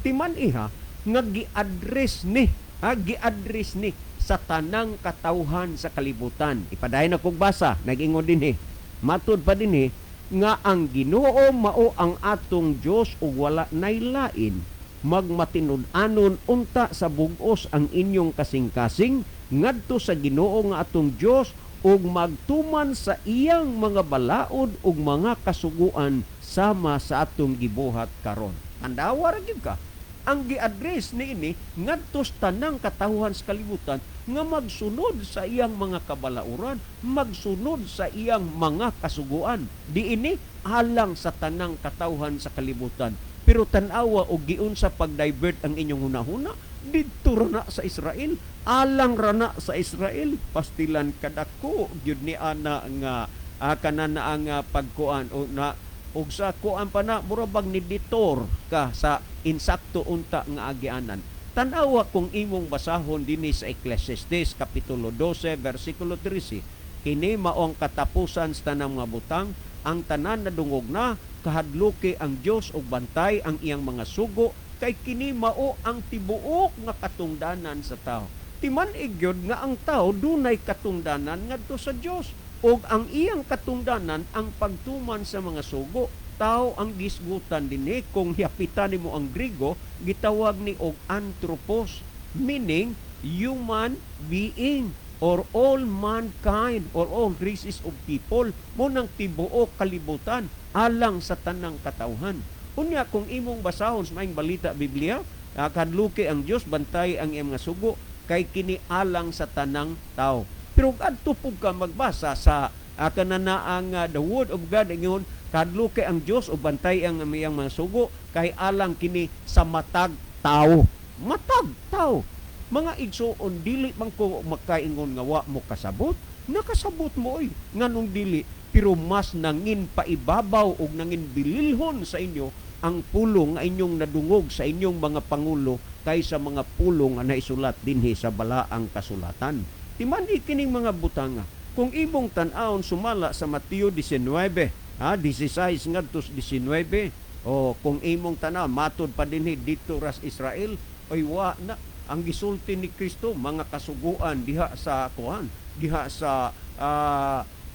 Timan iha nga gi-address ni, ha, gi-address ni sa tanang katawhan sa kalibutan. Ipadayon na kog basa, nagingon dinhi. Matud pa dinhi nga ang Ginoo mao ang atong Dios ug wala nay lain. Magmatinud-anon unta sa bug-os ang inyong kasing-kasing ngadto sa Ginoo nga atong Dios ug magtuman sa iyang mga balaod ug mga kasuguan sama sa atong gibuhat karon. Tandawa ra gyud ka. Ang gi-address niini ngadto sa tanang katawhan sa kalibutan nga magsunod sa iyang mga kabalauran, magsunod sa iyang mga kasuguan. Diini alang sa tanang katawhan sa kalibutan. Pero tan-awa og giunsa pag-divert ang inyong hunahuna didto ra na sa Israel, alang ra na sa Israel. Pastilan kadako gyud ni ana nga kana na ang pagkuan o na og sa kuan pa na, mura bag ni detour ka sa insakto unta nga agianan. Tan-awa kung imong basahon dinhi sa Ecclesiastes kapitulo 12 versikulo 13. "Kini mao ang katapusan sa tanang mga butang, ang tanan nadungog na, kahadluki ang Dios ug bantay ang iyang mga sugo, kay kini mao ang tibuok nga katungdanan sa tao." Timan-ig gyud nga ang tao dunay katungdanan ngadto sa Dios ug ang iyang katungdanan ang pagtuman sa mga sugo. Tao ang gisgutan dinhi. Kung hiapitan nimo ang Grigo, gitawag ni og anthropos, meaning human being or all mankind or all races of people, mo nang tibuok kalibutan, alang sa tanang katawhan. Unya kung imong basahon sa Maayong Balita Biblia, kahadluki ang Dios, bantay ang iyang mga sugo, kay kini alang sa tanang tao. Pero adto pug ka magbasa sa kanana ang the word of God, ingon, "Kahadluki ang Dios ug bantay ang iyang mga sugo, kay alang kini sa matag tao." Matag tao. Mga igsuon, dili man ko makaingon nga wa mo kasabot. Nakasabot mo oy, nganong dili? Pero mas nangin paibabaw og nangin bililhon sa inyo ang pulong nga inyong nadungog sa inyong mga pangulo kaysa mga pulong nga naisulat dinhi sa balaang kasulatan. Timan kining mga butanga. Kung imong tan-awon sumala sa Mateo 19, ha, 16 ngadto 19, o kung imong tan-aw matud pa dinhi dito ras Israel, oy wa na ang gisulti ni Kristo mga kasuguan diha sa kuan, diha sa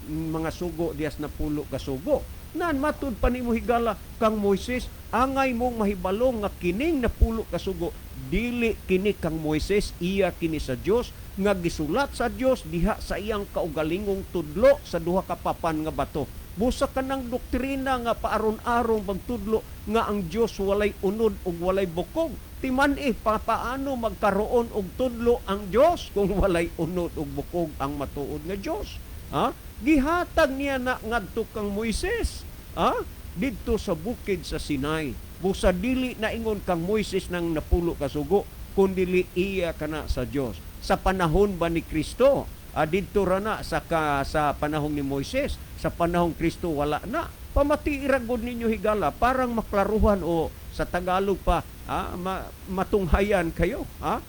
mga sugo diha sa napulo ka sugo. Nan matud pa nimo higala kang Moises, angay mong mahibalo nga kining napulo ka sugo dili kini kang Moises, iya kini sa Dios nga gisulat sa Dios diha sa iyang kaugalingong tudlo sa duha ka papan nga bato. Busa kanang doktrina nga paaron-arong pagtudlo nga ang Dios walay unod ug walay bukog. Timan-i paano magkaroon og tudlo ang Dios kung walay unod ug bukog ang matuod nga Dios? Ha? Gihatag niya na ngadto kang Moises. Ha? Didto sa bukid sa Sinai. Busa dili na ingon kang Moises nang napulo ka sugo, kundili iya kana sa Dios. Sa panahon ba ni Kristo? Didto ra na sa panahon ni Moises. Sa panahon Kristo wala na. Pamati ra gud ninyo higala parang maklaruhan o sa Tagalog pa matunghayan kayo, ha?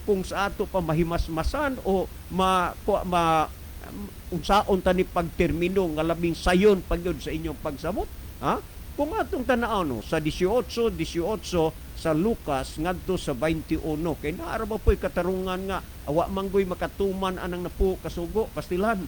Kung sa ato pa mahimasmasan o ma, ma unsaon ta ni pagtermino nga labing sayon pagyud sa inyong pagsabot, ha? Kung atong tan-aw no sa 18 18 sa Lucas ngadto sa 21, kay naa ra ba po'y katarungan nga awa manggoy makatuman anang napulo kasugo, pastilan?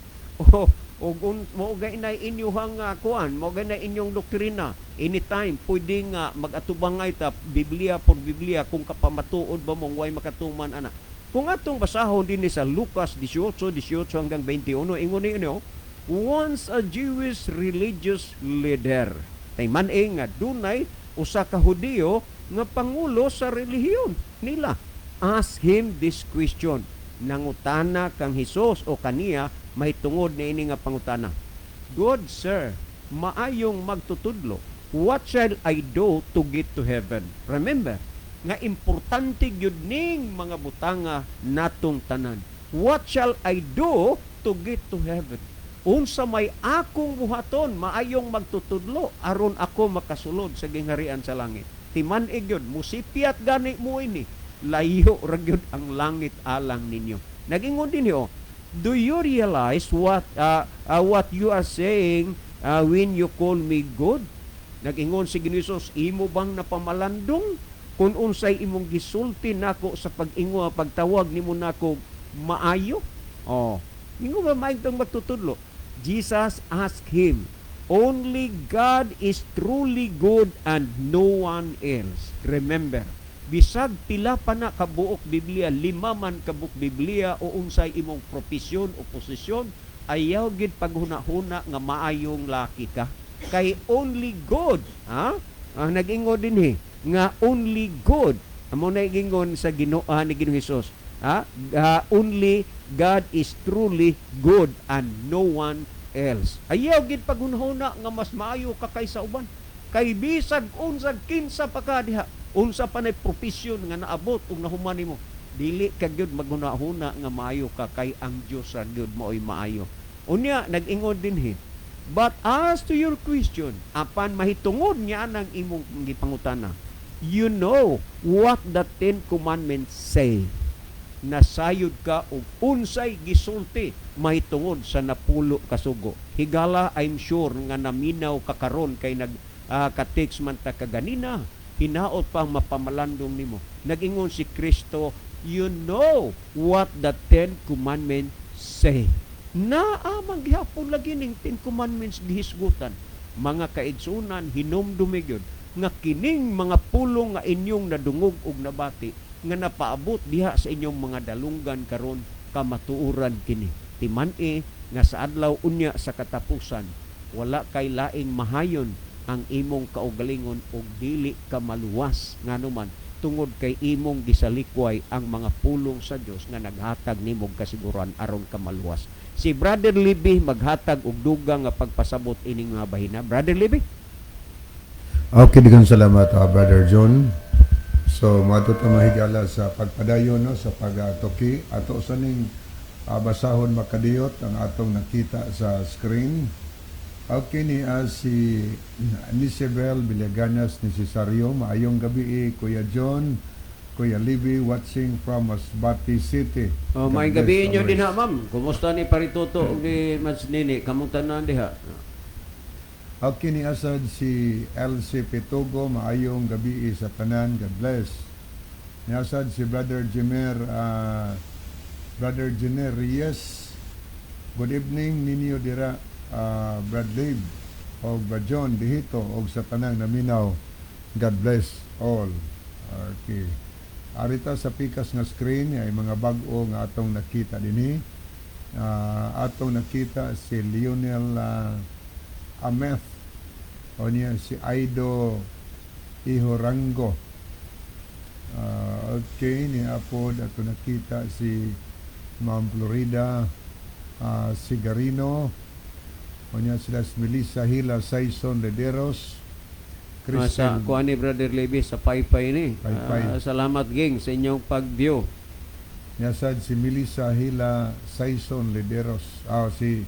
O Ug mao inay inyuhang kuan, mao na inyong doktrina. Anytime pwede nga mag-atubangay ta Biblia por Biblia kung kapamatuod ba mong way makatuman ana. Kung atong basahon dinhi sa Lucas 18:18 hanggang 21, ingon ni inyo, "Once a Jewish religious leader." Tay man nga dunay usa ka Hudiyo nga pangulo sa relihiyon nila. "Ask him this question." Nangutana kang Hesus o kaniya mahitungod niini nga pangutana. "Good sir," maayong magtutudlo, "what shall I do to get to heaven?" Remember, nga importante gyud ning mga butanga natong tanan. "What shall I do to get to heaven?" Unsa may akong buhaton, maayong magtutudlo, aron ako makasulod sa gingharian sa langit? Timan-ig gyud, musipyat gani mo ini, layo ra gyud ang langit alang ninyo. Nagingon din niyo, "Do you realize what you are saying when you call me good?" Nagingon si Ginoo Jesus, "Imo bang napamalandong kung unsay imong gisulti nako sa pag-ingo, pagtawag nimo nako maayo?" Oh, ingon ba maayong magtutudlo? Jesus asked him, "Only God is truly good and no one else." Remember, bisag pila pa na kabuok Biblia, 5 man kabuok Biblia o unsay imong propesyon o posisyon, ayaw gid paghuna-huna nga maayong laki ka. Kay only God, ha? Ang nag-ingon dinhi nga only God. Amo na ingon sa Ginoo ni Ginoong Hesus. Ha? Only God is truly good and no one else. Ayaw gid paghunahuna nga mas maayo ka kaysa uban. Kay bisag unsag kinsa pa ka diha, unsa pa nay propesyon nga naabot ug nahuman nimo, dili ka gyud maghunahuna nga maayo ka kay ang Dios ra gyud maoy maayo. Unya nag-ingon dinhi, "But as to your question," apan mahitungod niya nang imong gipangutana, "you know what the Ten Commandments say." Nasayod ka og unsay gisulti mahitungod sa 10 ka sugo. Higala, I'm sure nga naminaw ka karon kay nag ka-text man ta kaganina. Hinaot pa mapamalandong nimo. Nagingon si Kristo, "You know what the Ten Commandments say." Naa man gihapon lagi ning Ten Commandments gihisgutan. Mga kaigsunan, hinumdumi gyud nga kining mga pulong nga inyong nadungog ug nabati nga napaabot diha sa inyong mga dalunggan karon, kamatuoran kini. Timan-i nga sa adlaw unya sa katapusan, wala kay laing mahayon ang imong kaugalingon ug dili ka maluwas, nganuman tungod kay imong gisalikway ang mga pulong sa Dios nga naghatag nimo og kasiguran aron ka maluwas. Si Brother Libby maghatag og dugang nga pagpasabot ining mga bahina. Brother Libby? Okay, daghang salamat, Brother John. So, mato ta, mahigala, sa pagpadayon, no, sa pagtuki. Ato sa ning basahon makadiyot ang atong nakita sa screen. Okay ni si Nisabel Villaganas ni Cesario. Maayong gabi eh, Kuya John, Kuya Libby, watching from Masbate City. Oh, God may bless gabi inyo always. dinha, ma'am. Kumusta ni Paritoto ug ni Mads Nini? Kamong tanan diha. Okay ni asad si LC Pitugo, maayong gabi sa tanan, God bless. Ni asad si Brother Jimer Reyes. Good evening ninyo dira, Brad Lib og Brad John dihito og sa tanang naminaw. God bless all. Okay. Arita sa pikas nga screen ay mga bag-o nga atong nakita dinhi. Atong nakita si Lionel Ameth o niya si Aido Ihorango. Okay, ni Apod ato nakita si Ma'am Florida Sigarino o niya sila si Melissa Hila Saison Lederos. Sa kuan ni Brother Levi sa Paypay ni. Paypay. Salamat ging sa inyong pag-view. Niya sad si Melissa Hila Saison Lederos. Si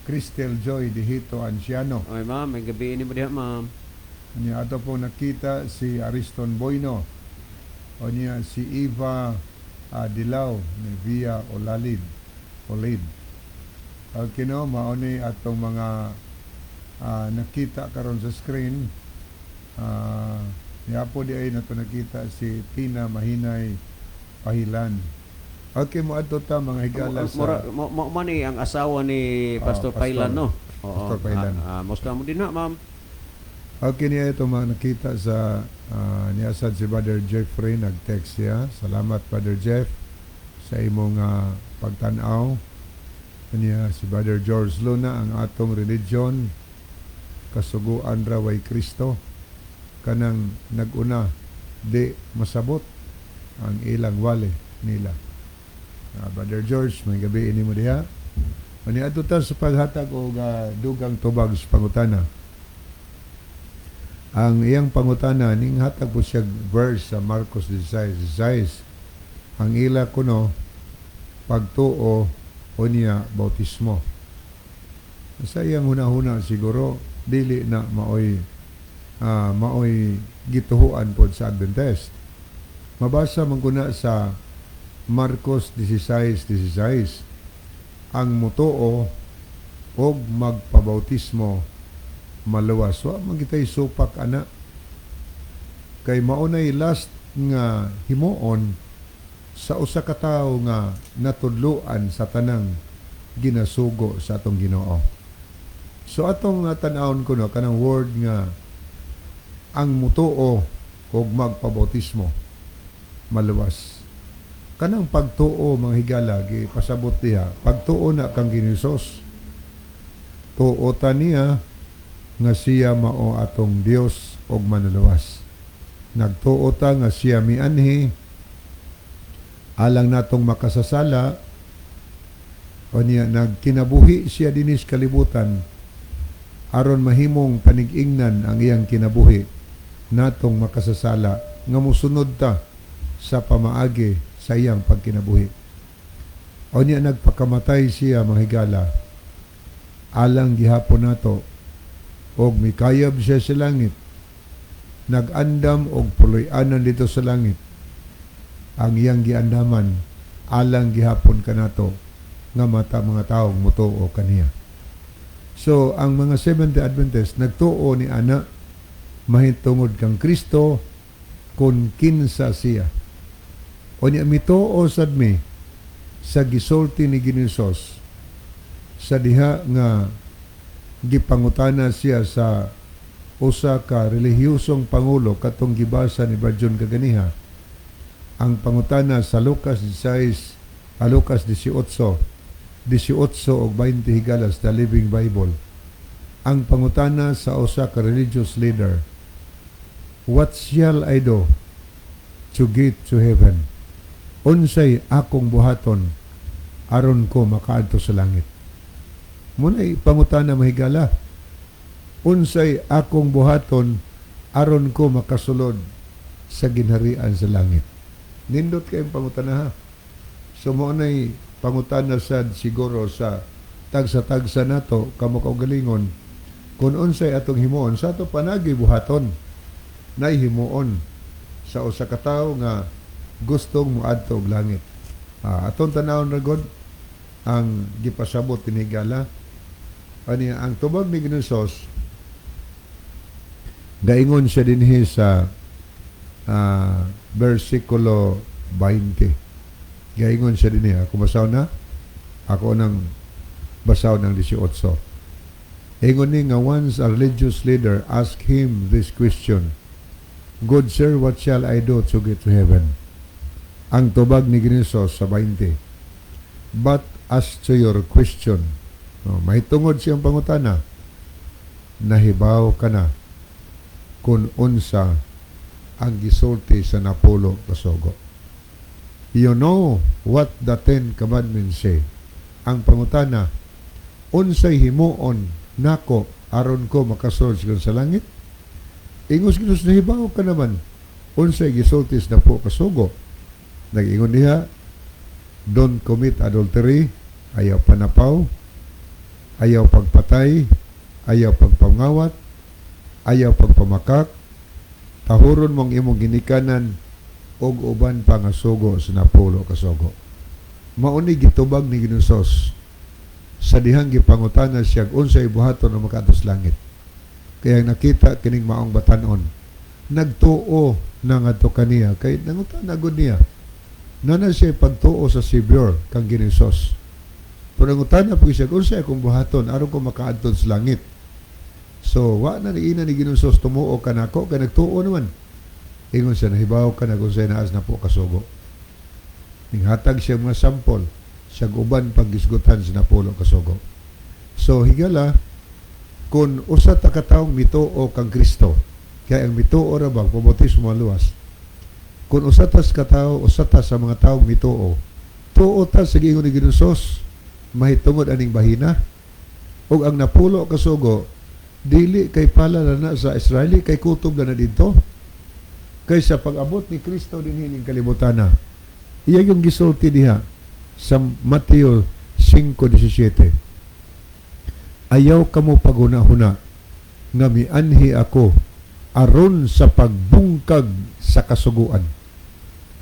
Cristel Joy Dihito Anciano. Oy ma'am, may gabi ni mo diha, ma'am. Niya ato po nakita si Ariston Boyno. O niya si Eva Dilaw ni Via Olalid. Olid. Okay no, mao ni atong mga nakita karon sa screen. Niya po di ay nato nakita si Tina Mahinay Pahilan. Okay, moadto ta, mga higala, sa Mura, mo man ni ang asawa ni Pastor Pastor. Pailan, no? Oo. Pastor Pailan. Musta mo din na, ma'am? Okay niya ito mga nakita sa niya sad si Brother Jeffrey, nag-text siya. Salamat, Brother Jeff, sa imong pagtan-aw. Niya si Brother George Luna, ang atong religion kasuguan ra way Kristo, kanang naguna di masabot ang ilang wali nila. Brother George, maayong gabii nimo diha. Ani adto ta sa paghatag og dugang tubag sa pangutana. Ang iyang pangutana, ning hatag po siya verse sa Marcos 16:16. Ang ila kuno pagtuo o niya bautismo. Sa iyang hunahuna siguro dili na maoy gituhuan pod sa Adventist. Mabasa man kuna sa Marcos 16:16, ang mutuo og magpabautismo maluwas. Wa man kitay supak ana kay maunay last nga himuon sa usa ka tawo nga natudloan sa tanang ginasugo sa atong Ginoo. So atong tan-awon kuno kanang word nga ang mutuo og magpabautismo maluwas. Kanang pagtuo, mga higala, gipasabot diha, pagtuo na kang Ginoos. Tuo ta niya nga siya mao atong Dios og manuluwas. Nagtuo ta nga siya mianhi alang natong makasasala o niya nagkinabuhi siya dinis kalibutan aron mahimong panig-ingnan ang iyang kinabuhi natong makasasala nga musunod ta sa pamaagi sa iyang pagkinabuhi. O niya nagpakamatay siya, mga higala, alang gihapon nato og mikayab siya sa langit, nag-andam og puloy-anan dito sa langit. Ang iyang giandaman alang gihapon kanato nga mata mga taong mutuo kaniya. So ang mga Seventh-day Adventist nagtuo ni ana mahitungod kang Kristo kung kinsa siya. O niya mituo sad mi sa gisulti ni Ginoong sa diha nga gipangutana siya sa usa ka relihiyosong pangulo katong gibasa ni Brad John kaganiha. Ang pangutana sa Lucas 16, Lucas 18, 18 og 20, higalas, the Living Bible. Ang pangutana sa usa ka religious leader, "What shall I do to get to heaven?" Unsay akong buhaton aron ko makaadto sa langit? Muna'y pangutana, mahigala. Unsay akong buhaton aron ko makasulod sa ginharian sa langit? Nindot kayong pangutana, ha. So mo na'y pangutana sad siguro sa tagsa-tagsa nato kamo kaugalingon kung unsay atong himuon sa ato panagi buhaton nay himuon sa usa ka tawo nga gustong moadto og langit. Atong tanawon ra gud ang gipasabot tinigala ani ang tubag ni Ginoong. Gaingon siya dinhi sa versikulo 20. Gaingon siya dinhi. Ako basaw na. Ako nang basaw ng 18. Ingon ni nga once a religious leader asked him this question, "Good sir, what shall I do to get to heaven?" Ang tubag ni Ginoong sa 20, "But as to your question," oh, mahitungod siyang pangutana, "nahibaw ka na kung unsa ang gisulti sa napulo kasugo." You know what the Ten Commandments say. Ang pangutana, unsay himuon nako aron ko makasulod sa langit? Ingos Ginoo, nahibaw ka naman unsay gisulti sa napulo kasugo. Nag-ingon diha, don't commit adultery, ayaw panapaw, ayaw pagpatay, ayaw pagpangawat, ayaw pagpamakak, tahuron mong imong ginikanan, og uban pa nga sugo sa napulo kasugo. Mauni gitubag ni Ginoong sa dihang gipangutana siya unsay buhaton na makaadto sa langit. Kaya nakita kining maong batanon, nagtuo na ngadto kaniya kay nangutana gud niya. Naa na siya pagtuo sa Savior kang Ginoong Hesus. Pero nangutana po siya, "Unsa akong buhaton aron ko makaadto sa langit?" So, wa na niingna ni Ginoong Hesus, "Tumuo ka nako," kay nagtuo naman. Ingon siya, "Nahibaw ka na kung unsay naa sa napulo ka sugo." Ninghatag siya mga sample siya uban paggisgutan sa napulo ka sugo. So, higala, kung usa ta ka taong mituo kang Kristo, kaya ang mituo ra ba, pabautismo, maluwas. Kung usa ta sa katao, usa ta sa mga taong mituo, tuo ta sa giingon ni Ginoong Hesus, mahitungod aning bahina. Ug ang napulo ka sugo, dili kay pala na sa Israel, kay kutob na didto. Kay sa pag-abot ni Kristo dinhi ning kalibutana, iya yung gisulti diha sa Mateo 5:17. "Ayaw kamo paghuna-huna nga mianhi ako aron sa pagbungkag sa kasuguan.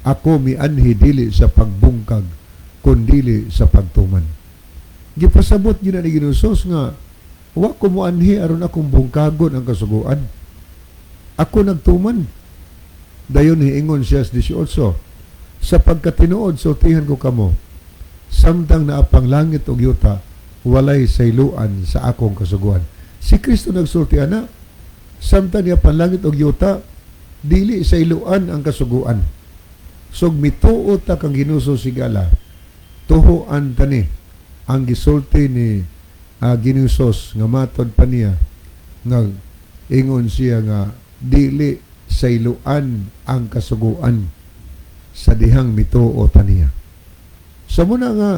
Ako mianhi dili sa pagbungkag kundili sa pagtuman." Gipasabot gyud na ni Ginoong Hesus nga wa ko moanhi aron akong bungkagon ang kasuguan. Ako nagtuman. Dayon hiingon siya sa 18, "Sa pagkatinuod sultihan ko kamo, samtang naa pang langit ug yuta, walay sayloan sa akong kasuguan." Si Kristo nagsulti ana, samtang naa pang langit ug yuta, dili sayloan ang kasuguan. So mituo ta kang Ginoo, higala, tuhoan tani ang gisulti ni Ginoong Hesus nga matod pa niya nga ingon siya nga dili sayloan ang kasuguan sa dihang mituo ta niya. Sa muna nga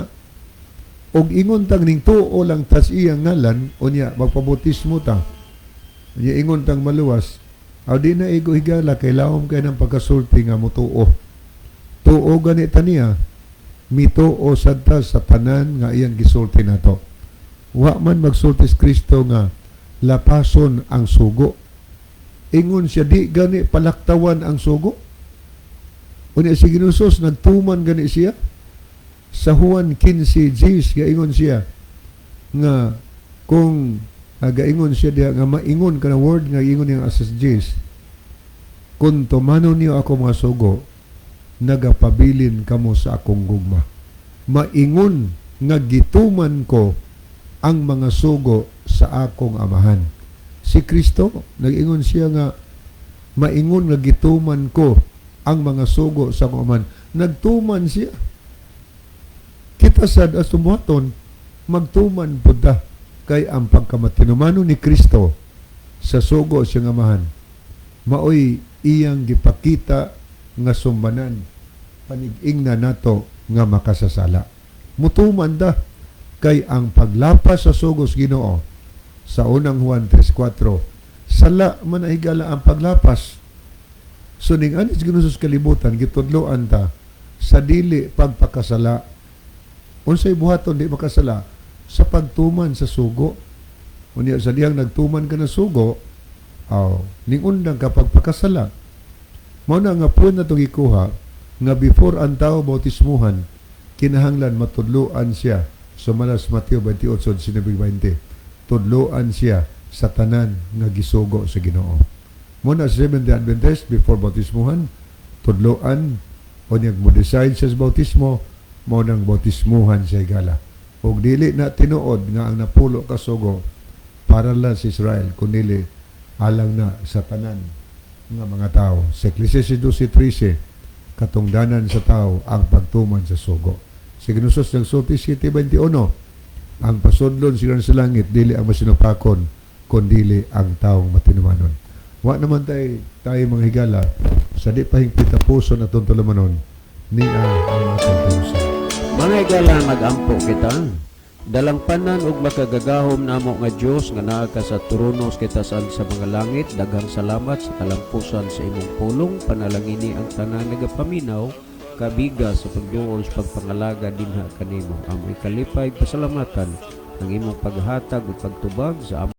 og ingon tang ning tuo lang tas iyang ngalan, unya magpabautismo ta. Unya ingon tang maluwas, aw di na igo, higala, kay lawom kay ng pagkasulti nga mutuo. Tuo gani ta niya, mituo sad ta sa tanan nga iyang gisulti nato. Wa man magsulti si Kristo nga lapason ang sugo. Ingon siya, di gani palaktawan ang sugo. Unya si Ginoong Hesus nagtuman gani siya. Sa Juan 15:10 gaingon siya nga kung gaingon siya diha nga maingon ka na word nga ingon niya as Jis, "Kung tumanon niyo ako mga sugo, nagapabilin kamo sa akong gugma. Maingon nga gituman ko ang mga sugo sa akong Amahan." Si Kristo nag-ingon siya nga maingon nga gituman ko ang mga sugo sa akong Amahan. Nagtuman siya. Kita sad as tumuhaton, magtuman pud ta kay ang pagkamatinumano ni Kristo sa sugo siyang Amahan maoy iyang gipakita nga sumbanan panig-ingna nato nga makasasala. Mutuman da kay ang paglapas sa sugo sa Ginoo sa unang Juan 3:4, sala man na, higala, ang paglapas. So ning anis Ginoo sa kalibutan, gitudloan ta sa dili pagpakasala. Unsay buhaton di makasala? Sa pagtuman sa sugo. Unya sa dihang nagtuman ka na sugo, aw ning undang ka pagpakasala. Mao na nga puon na itong ikuha nga before ang tao bautismuhan, kinahanglan matudloan siya. Sumala sa Mateo 28:19-20, tudloan siya sa tanan nga gisugo sa Ginoo. Mao na sa Seventh-day Adventist, before bautismuhan, tudloan o niya mo decide siya sa bautismo, mao nang bautismuhan siya, higala. Og dili na tinuod nga ang napulo ka sugo para lang sa Israel, kundi alang na sa tanan nga mga tao. Sa Ecclesiastes 12:13, katungdanan sa tao ang pagtuman sa sugo. Si Ginoong Hesus nagsulti 7:21, ang pasudlon sila sa langit, dili ang masinupakon, kundili ang taong matinumanon. Wa naman tayo, tayo mga higala, sa di pa hingpit puso na tulumanon, niya ang atong tinusan. Mga higala, magampo kita. Dalangpanan ug makagagahom namo nga Dios nga naa ka sa trono sa kitasan sa mga langit, daghang salamat sa kalampusan sa imong pulong. Panalangini ang tanan nagapaminaw kabiga sa pagduol sa pagpangalaga dinha kanimo. Amoy kalipay pasalamatan ang imong paghatag ug pagtubag sa among